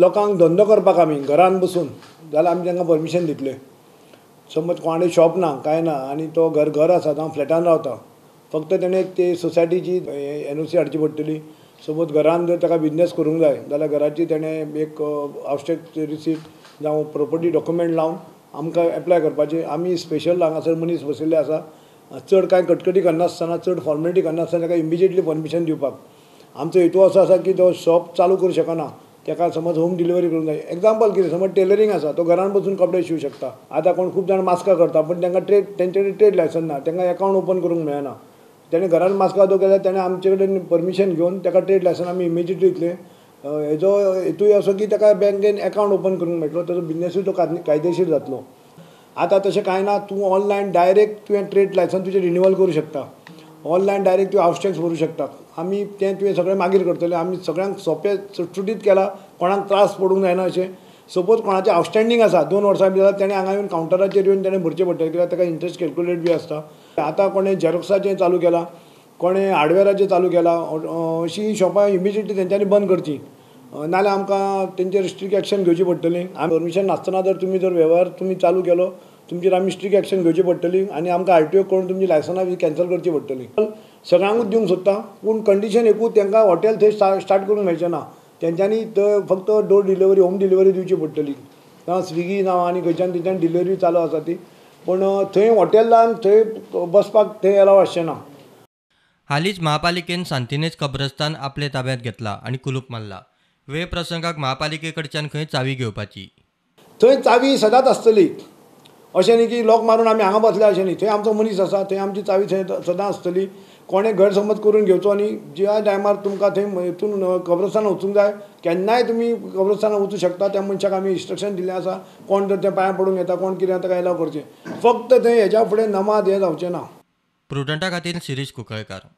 लोकांक धंदो करपाक आमी घरान बसून जाल्यार आमी तांकां परमिशन दितले. समज कोणाकडेन शॉप ना कांय ना आनी तो घर घर आसा, जावं फ्लॅटान रावता, फक्त तेणें ते सोसायटीची एनओसी हाडची पडटली. सपोज घरान जर ताका बिजनेस करूंक जाय जाल्यार घराची तेणें एक हावज टॅक्स रिसीट जावं प्रोपर्टी डॉक्युमेंट लावन आमकां एप्लाय करपाचें. आमी स्पेशल हांगासर मनीस बसयल्ले आसा, चड कांय कटकटी करनासतना, चड फॉर्मेलिटी करनासतना ताका इमिजिएटली परमिशन दिवपाक. आमचो हेतू असो आसा की तो शॉप चालू करूं शकना ताका समज होम डिलिव्हरी करूंक जाय. एग्जाम्पल कितें, समज टेलरींग आसा, तो घरान बसून कपडे शिवूं शकता. आतां कोण खूब जाण मास्कां करता, पूण तांकां ट्रेड तेंचे कडेन ट्रेड लायसन्स ना, तांकां एकावंट ओपन करूंक मेळना. तेणें घरान मास्कां दवरलें जाल्यार तेणें आमचे कडेन परमिशन घेवन ताका ट्रेड लायसन्स आमी इमिजिएटली दितले. हेजो हेतूय असो की ताका बँकेन एकावंट ओपन करूंक मेळटलो, ताजो बिजनेसूय तो कायदेशीर जातलो. आतां तशें कांय ना, तूं ऑनलायन डायरेक्ट तुवें ट्रेड लायसन्स तुजें रिन्युअल करूं शकता, ऑनलायन डायरेक्ट तूं हावज टॅक्स भरूं शकता. आमी तें तुवें सगळें मागीर करतलें. आमी सगळ्यांक सोंपें सुटसुटीत केलां, कोणाक त्रास पडूंक जायना अशें. सपोज कोणाचें आवटस्टँडींग आसा 2 वर्सां बी जाल्यार तेणें हांगा येवन कावंटराचेर येवन तेणें भरचें पडटलें, कित्याक ताका इंट्रस्ट कॅल्कुलेट बी आसता. आतां कोणें झेरोक्साचें चालू केलां, कोणें हार्डवेराचें चालू केलां, अशीं शॉपां इमिजिएटली तेंच्यांनी बंद करचीं, नाल्यार आमकां तेंचेर स्ट्रिक्ट एक्शन घेवची पडटली. आमी परमिशन नासतना जर तुमी जर वेव्हार तुमी चालू केलो तुमचेर आमी स्ट्रिक्ट एक्शन घेवची पडटली आनी आमकां आरटीओ करून तुमची लायसनां बी कॅन्सल करची पडटली. सगळ्यांकूच दिवंक सोदता, पूण कंडिशन एकूच, तांकां हॉटेल थंय स्टार्ट करूंक मेळचें ना. तेंच्यांनी थंय फक्त डोर डिलिव्हरी, होम डिलिव्हरी दिवची पडटली. ना स्विगी ना आनी खंयच्यान थंयच्यान डिलिव्हरी चालू आसा ती, पूण थंय हॉटेलान थंय बसपाक थंय एलाव आसचें ना. हालींच महापालिकेन सांतिनेज कब्रस्तान आपले ताब्यांत घेतला आनी कुलूप मारला. वेळ प्रसंगाक महापालिके कडच्यान खंय चावी घेवपाची, थंय चावी सदांच आसतली. अशें न्ही की लॉक मारून आमी हांगा बसले अशें न्ही, थंय आमचो मनीस आसा, थंय आमची चावी थंय सदां आसतली. कोणें गैरसमज करून घेवचो न्ही. ज्या टायमार तुमकां थंय हितून कब्रस्तानान वचूंक जाय केन्नाय तुमी कब्रस्तानान वचूं शकता. त्या मनशाक आमी इन्स्ट्रक्शन दिल्लें आसा, कोण जर तें पांयां पडूंक येता, कोण कितें ताका एलाव करचें. फक्त थंय हेज्या फुडें नमाज हें जावचें ना. प्रुडंटा खातीर शिरीष कुंकळकार.